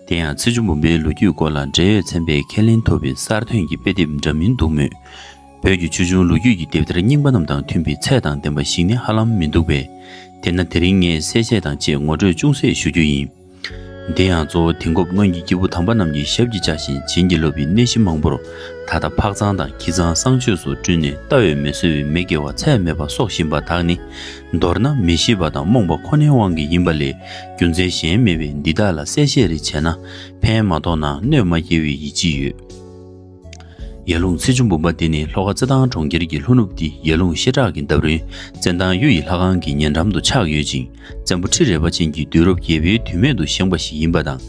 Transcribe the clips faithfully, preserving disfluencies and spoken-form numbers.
དེ་ཡང་ཚེས་བཅུ་འབུམ་པའི་ལོ་རྒྱུས་སྐོར་ལ་འབྲེལ་ཡོད་ཚན་པས་ཁས་ལེན་ཐུབ་པའི་གསར་ཐོན་གྱི་དཔེ་དེབ་འདྲ་མིན་འདུག་མོད། བོད་ཀྱི་ཆོས་འབྱུང་ལོ་རྒྱུས་ཀྱི་དེབ་ཐེར་རྙིང་པ་རྣམས་དང་མཐུན་པའི་ཚད་དང་ལྡན་པ་ཞིག་ནི་ཧ་ལམ་མི་འདུག་པས། དེས་ན་དེ་རིང་ངས་གསལ་བཤད་དང་བཅས་ངོ་སྤྲོད་ཅུང་ཟད་ཞུ་རྒྱུ་ཡིན། དེ་ཡང་གཙོ་བོ་དེང་སྐབས་སྔོན་གྱི་སྐྱེས་བུ་དམ་པ་རྣམས་ཀྱི་ཞབས་ཀྱིས་བཅགས་ཤིང་བྱིན་གྱིས་བརླབས་པའི་གནས་གཞི་མང་པོར། ད་ལྟ་ཕག་ཚང་དང་ཁྱི་ཚང་གསང་སྤྱོད་སོགས་བསྐྲུན་ནས་ལྟ་འོས་མི་བཟོ་བའི་མི་དགེ་བ་ཚད་མེད་པ་གསོག་བཞིན་པ་དག་ནི། མདོར་ན་མི་ཤེས་པ་དང་རྨོངས་པ་ཁོ་ནའི་དབང་གིས་ཡིན་པ་ལས། རྒྱུ་མཚན་གཞན་མེད་པས་འདི་དག་ལ་གསལ་བཤད་རེ་བྱས་ན། ཕན་མ་ཐོགས་ན་གནོད་མ་སྐྱེལ་བའི་ཡིད་ཆེས་ཡོད། ཡར་ཀླུང་ཚེས་བཅུ་འབུམ་པ་འདི་ནི་ལྷོ་ཁ་རྩེ་ཐང་གྲོང་ཁྱེར་གྱི་ལྷོ་ནུབ་སྟེ་ཡར་ཀླུང་བཤད་གྲགས་ཀྱི་འདབས་རོལ་བཙན་ཐང་གཡུ་ཡི་ལྷ་ཁང་གི་ཉེ་འགྲམ་དུ་ཆགས་ཡོད་ཅིང་། བཙན་པོ་ཁྲི་རལ་པ་ཅན་གྱི་དུས་རབས་བརྒྱད་པའི་དུས་སྨད་དུ་བཞེངས་པ་ཞིག་ཡིན་པ་དང་།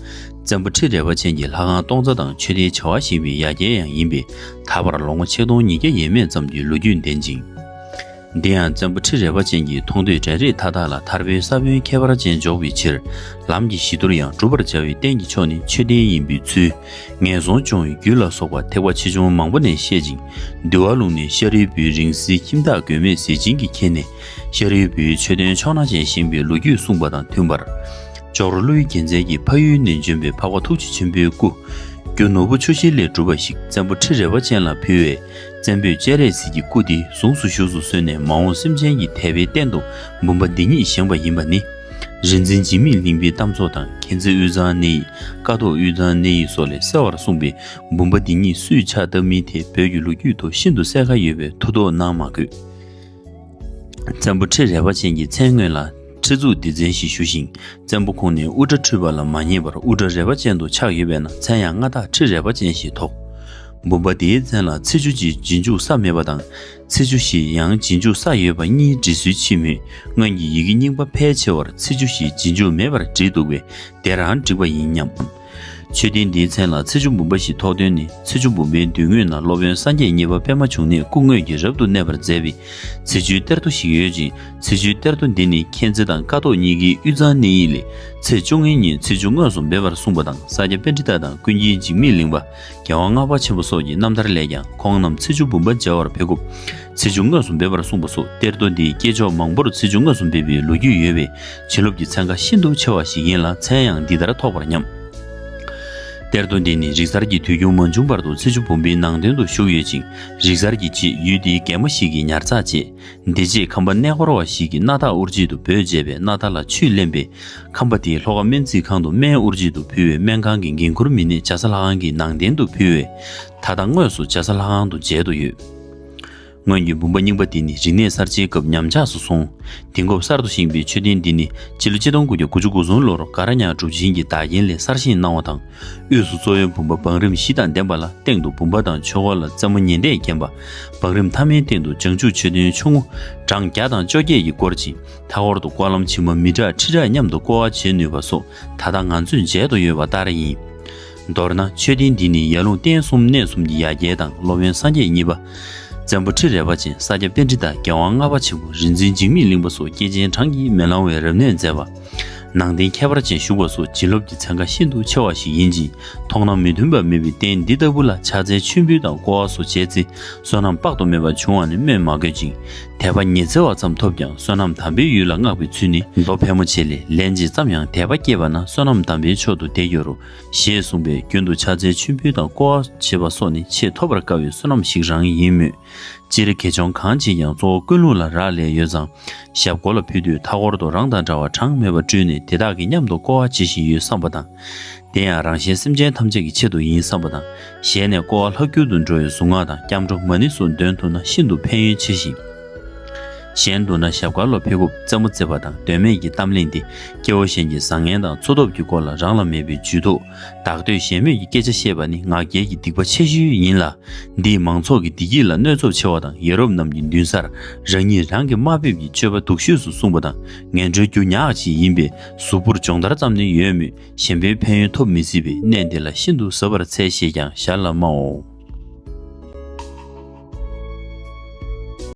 བཙན་པོ་ཁྲི་རལ་པ་ཅན་གྱི་ལྷ་ཁང་སྟོང་རྩ་དང་མཆོད་རྟེན་བྱ་བ་ཞིག་པའི་ཡ་གྱལ་ཡང་ཡིན་པས། ད་བར་ལོ་ངོ་ཆིག་སྟོང་ཉིས་བརྒྱ་ཡས་མས་ཙམ་གྱི་ལོ་རྒྱུས་ལྡན་ཅིང་། འདི་ཡང་བཙན་པོ་ཁྲི་རལ་པ་ཅན་གྱི་མཐོང་ཐོས་གྲལ་རིམ་མཐའ་དག་ལ་ཐར་པའི་ས་བོན་ཁྱད་པར་ཅན་འཇོག་པའི་ཕྱིར། ལམ་གྱི་བཞི་མདོར་ཡང་སྒྲུབ་པར་བྱ་བའི་རྟེན་གྱི་མཆོག་ནི་མཆོད་རྟེན་ཡིན་པའི་ཚུལ། ངན་སོང་སྐྱོང་བའི་རྒྱུད་ལ་སོགས་པ་ཐེག་པ་ཆེ་ཆུང་མང་པོ་ནས་བཤད་ཅིང་། འདུལ་བ་ལུང་ནས་ཤཱ་རིའི་བུའི་རིང་བསྲེལ་ཁྱིམ་བདག་མགོན་མེད་ཟས་སྦྱིན་གྱིས་མཁྱེན་ནས། ཤཱ་རིའི་བུའི་མཆོད་རྟེན་ཕྱོགས་ན་ཅན་བཞེངས་པའི་ལོ་རྒྱུས་གསུངས་པ་དང་མཐུན་པར། ཇོ་རུ་ཀླུའི་རྒྱལ་མཚན་གྱིས་འཕགས་ཡུལ་ནས་བྱོན་པའི་འཕགས་པ་ཐུགས་རྗེ་ཆེན་པོའི་སྐུ། རྒྱུ་ནོར་བུ་ཆུ་ཤེལ་ལས་གྲུབ་པ་ཞིག་བཙན་པོ་ཁྲི་རལ་པ་ཅན་ལ་ཕུལ་བས། བཙན་པོས་སྤྱན་རས་གཟིགས་ཀྱི་སྐུ་དེ་གཟུངས་སུ་བཞུགས་སུ་གསོལ་ནས་མ་འོངས་སེམས་ཅན་གྱི་དད་པའི་རྟེན་དུ་འབུམ་པ་འདི་ཉིད་བཞེངས་པ་ཡིན་པ་ནི། རིག་འཛིན་འཇིགས་མེད་གླིང་པའི་གཏམ་ཚོགས་དང་མཁྱེན་བརྩེ་དབུས་གཙང་གནས་ཡིག་ཀཿཐོག་དབུས་གཙང་གནས་ཡིག་སོགས་ལས་གསལ་བར་གསུངས་པས། འབུམ་པ་འདི་ཉིད་སུས་ཕྱག་བཏབ་མིན་ཐད་བོད་ཀྱི་ལོ་རྒྱུས་ཐོག་ཤིན་ཏུ་གསལ་ཁ་ཡོད་པས་ཐུགས་དོགས་གནང་མ་དགོས། བཙན་པོ་ཁྲི་རལ་པ་ཅན་གྱི་མཚན་སྔོན་ལ་ཁྲི་གཙུག་ལྡེ་བཙན་ཞེས་ཞུ་ཞིང་། བཙན་པོ་ཁོང་ནི་དབུ་སྐྲ་འཁྲུད་པ་ལ་མ་ཉེས་པར་དབུ་སྐྲ་རལ་པ་ཅན་དུ་ཆགས་ཡོད་པས་ན་མཚན་ཡང་མངའ་བདག་ཁྲི་རལ་པ་ཅན་ཞེས་ཐོགས། འབུམ་པ་འདིའི་མཚན་ལ་ཚེས་བཅུ་ཅེས་རྗེས་འཇུག་ས་མེད་པ་དང་། ཚེས་བཅུ་ཞེས་ཡང་རྗེས་འཇུག་ས་ཡོད་པ་གཉིས་འབྲི་སྲོལ་ཕྱེ་མོད། སྔོན་གྱི་ཡི་གེ་རྙིང་པ་ཕལ་ཆེ་བར་ཚེས་བཅུ་ཞེས་རྗེས་འཇུག་མེད་པར་བྲིས་འདུག་པས། དེ་རང་འགྲིག་པ་ཡིན་སྙམ། མཆོད་རྟེན་འདིའི་མཚན་ལ་ཚེས་བཅུ་འབུམ་པ་ཞེས་ཐོགས་དོན་ནི། ཚེས་བཅུ་འབུམ་པའི་མདུན་ངོས་ན་སློབ་དཔོན་སངས་རྒྱས་གཉིས་པ་པདྨ་འབྱུང་གནས་སྐུ་དངོས་ཀྱིས་རབ་ཏུ་གནས་པར་མཛད་པའི་ཚེས་བཅུའི་གཏེར་རྡོ་ཞིག་ཡོད་ཅིང་། ཚེས་བཅུའི་གཏེར་རྡོ་འདི་ནི་མཁྱེན་བརྩེ་དང་ཀཿཐོག་གཉིས་ཀའི་དབུས་གཙང་གནས་ཡིག་ལས། ཚེས་བཅོ་ལྔའི་ཉིན་ཚེས་བཅུ་དངོས་སུ་འབེབས་པར་གསུངས་པ་དང་། ས་སྐྱ་པཎྜི་ཏ་དང་ཀུན་མཁྱེན་འཇིགས་མེད་གླིང་པ། རྒྱལ་དབང་ལྔ་པ་ཆེན་པོ་སོགས་ཀྱི་རྣམ་ཐར་ལས་ཀྱང་ཁོང་རྣམས་ཚེས་བཅུ་འབུམ་པ་མཇལ་བར་ཕེབས་སྐབས། ཚེས་བཅུ་དངོས་སུ་འབེབས་པར་གསུངས་པ་སོགས་གཏེར་རྡོ་འདིའི་སྐྱེས་ཆོག་མང་པོར་ཚེས་བཅུ་དངོས་སུ་འབེབས་པའི་ལོ་རྒྱུས་ཡོད་པས། བྱིན་རླབས་ཀྱི་ཚན་ཁ་ཤིན་ཏུ་ཆེ་བ་ཞིག་ཡིན་ལ་མཚན་ཡང་འདི་ལྟར་ཐོགས་པར་སྙམ། གཏེར་རྡོ་འདི་ནི་རིག་གསར་གྱི་དུས་འགྱུར་མ་བྱུང་བར་དུ་ཚེས་བཅུ་འབུམ་པའི་ནང་དོན་དུ་བཞུགས་ཡོད་ཅིང་། རིག་གསར་གྱི་རྗེས་ཡུལ་དེའི་རྒན་མོ་ཞིག་གིས་ཉར་ཚགས་བྱས། དེ་རྗེས་ཁམས་པ་གནས་སྐོར་བ་ཞིག་གིས་སྣ་ཐག་དབུ་འབྱེད་དུ་འབོད་བྱས་པས་སྣ་ཐག་ལ་ཆུས་བརླན་པས། ཁམས་པ་དེས་ལྷོ་ཁ་སྨན་རྩིས་ཁང་དུ་སྨན་དབུ་འབྱེད་དུ་ཕུལ་བས་སྨན་ཁང་གི་འགན་འཁུར་མི་སྣས་ཇ་ས་ལྷ་ཁང་གི་ནང་རྟེན་དུ་ཕུལ་བས། ད་ལྟ་དངོས་སུ་ཇ་ས་ལྷ་ཁང་དུ་མཇལ་དུ་ཡོད། སྔོན་གྱི་འབུམ་པ་རྙིང་པ་འདི་ནི་རིག་གནས་གསར་བརྗེའི་སྐབས་ཉམས་ཆག་སུ་སོང་། དེང་སྐབས་གསར་དུ་བཞེངས་པའི་མཆོད་རྟེན་འདི་ནི་སྤྱི་ལོ་ཆིག་སྟོང་དགུ་བརྒྱ་དགུ་བཅུ་གོ་གསུམ་ལོར་མགར་ཉག་གྲུབ་ཆེན་གྱི་བདག་རྐྱེན་ལས་གསར་བཞེངས་གནང་བ་དང་། དབུས་སུ་གཙོ་བོའི་བུམ་པ་བང་རིམ་བཞི་དང་ལྡན་པ་ལ་སྟེང་དུ་བུམ་པ་དང་ཆོས་འཁོར་ལ་རྩེ་མོ་ཉི་ཟླས་བརྒྱན་པ། བང་རིམ་མཐའ་མའི་སྟེང་དུ་བྱང་ཆུབ་མཆོད་རྟེན་ཆུང་ངུ་གྲངས་བརྒྱ་དང་བཅོ་བརྒྱད་ཀྱིས་བསྐོར་ཅིང་། མཐའ་འཁོར་དུ་སྐོར་ལམ་ཕྱི་མ་མི་ཊར་ཁྲི་ཕྲག་མཉམ་དུ་སྐོར་བ་བྱེད་ནུས་པ་སོགས་ད་ལྟ་ང་ཚོས་མཇལ་དུ་ཡོད་པ་ལྟར་ཡིན། མདོར་ན་མཆོད་རྟེན་འདི་ནི་ཡར་ཀླུང་རྟེན་གསུམ་གནས་གསུམ་གྱི་ཡ་གྱལ་དང་སློབ་དཔོན་སངས་རྒྱས་གཉིས་པ། བཙན་པོ་ཁྲི་རལ་པ་ཅན། ས་སྐྱ་པཎྜི་ཏ། རྒྱལ་དབང་ལྔ་པ་ཆེན་པོ། རིག་འཛིན་འཇིགས་མེད་གླིང་པ་སོགས་སྐྱེས་ཆེན་གྲངས་ཀྱིས་མི་ལང་བའི་རབ་གནས་མཛད་པ། ནང་རྟེན་ཁྱད་པར་ཅན་བཞུགས་པ་སོགས་བྱིན་རླབས་ཀྱི་ཚན་ཁ་ཤིན་ཏུ་ཆེ་བ་ཞིག་ཡིན་ཅིང་། མཐོང་ན་མི་མཐུན་པ་མེད་པའི་རྟེན་འདི་ལྟ་བུ་ལ་ཕྱག་འཚལ་མཆོད་འབུལ་དང་སྐོར་བ་སོགས་བྱས་ཚེ་བསོད་ནམས་དཔག་ཏུ་མེད་པ་འབྱུང་བ་ནི་སྨོས་མ་དགོས་ཅིང་། དད་པ་ཉི་ཚེ་བ་ཙམ་ཐོབ་ཀྱང་བསོད་ནམས་དམ་པའི་ཡུལ་ལ་བསྔགས་པའི་ཚུལ་ནི། མདོ་ཕལ་མོ་ཆེ་ལས། ལན་ཅིག་ཙམ་ཡང་དད་པ་སྐྱེས་པ་ན་བསོད་ནམས་དམ་པའི་མཆོག་ཏུ་དེ་འགྱུར་རོ། ཞེས་གསུངས་པས། རྒྱུན་དུ་ཕྱག་འཚལ་མཆོད་འབུལ་དང་སྐོར་བ་བྱེད་པ་སོགས་ནི་ཆེས་ཐོབ་པར་དཀའ་བའི་བསོད་ནམས་ཤིག་རང་ཡིན་མོད། སྤྱིར་དགེ་སྦྱོང་གང་བྱེད་ཀྱང་གཙོ་བོ་ཀུན་སློང་ལ་རག་ལས་ཡོད་ཙང་། ཞབས་སྐོར་ལ་ཕུལ་དུས་མཐའ་འཁོར་དུ་རང་དང་འདྲ་བ་གྲངས་མེད་པ་སྤྲུལ་ནས་དེ་དག་གི་མཉམ་དུ་སྐོར་བ་བྱེད་བཞིན་ཡོད་བསམ་པ་དང་། དེ་ཡང་རང་གཞན་སེམས་ཅན་ཐམས་ཅད་ཀྱི་ཆེད་དུ་ཡིན་བསམ་པ་དང་། ཞལ་ནས་སྐོར་བ་ལྷག་གྱུར་དུ་འགྲོ་བའི་གཟུངས་སྔགས་དང་སྐྱབས་འགྲོ་མ་ཎི་སོགས་འདོན་ཐུབ་ན་ཤིན་ཏུ་ཕན་ཡོན་ཆེ་ཞིང་། གཞན་བསྡུ་ན་ཞབས་དཀར་ལ་ཕེབས་སྐབས་རྩེད་མོ་རྩེ་བ་དང་དོན་མེད་ཀྱི་གཏམ་གླེང་སྟེ་སྐྱེ་བོ་གཞན་གྱི་བཟང་ངན་དང་འཚོ་ཐབས་ཀྱི་སྐོར་ལ་རང་ལ་མེད་པའི་ཇུས་གཏོགས། བདག་བསྟོད་གཞན་སྨོད་ཀྱི་སྐད་ཆ་བཤད་པ་ནི་ང་རྒྱལ་གྱི་སྡིག་པ་ཆེ་ཤོས་ཡིན་ལ། འདིས་མང་ཚོགས་ཀྱི་བདེ་སྐྱིད་ལ་གནོད་ཚབས་ཆེ་བ་དང་། ཡ་རབས་རྣམས་ཀྱི་མདུན་སར་རང་ཉིད་རང་གི་དམའ་འབེབས་ཀྱི་སྤྱོད་པ་སྡུག་ཤོས་སུ་གསུངས་པ་དང་། ངན་འགྲོའི་རྒྱུ་ཉག་ཅིག་ཡིན་པས་གཟུགས་པོར་སྦྱོང་བརྡར་ཙམ་ནི་ཡོད་མོད། གཞན་པའི་ཕན་ཡོན་ཐོབ་མི་སྲིད་པས་གནས་འདི་ལ་ཤིན་ཏུ་གཟབ་པར་འཚལ་ཞེས་ཀྱང་ཞལ་ལ་སྨྲའོ།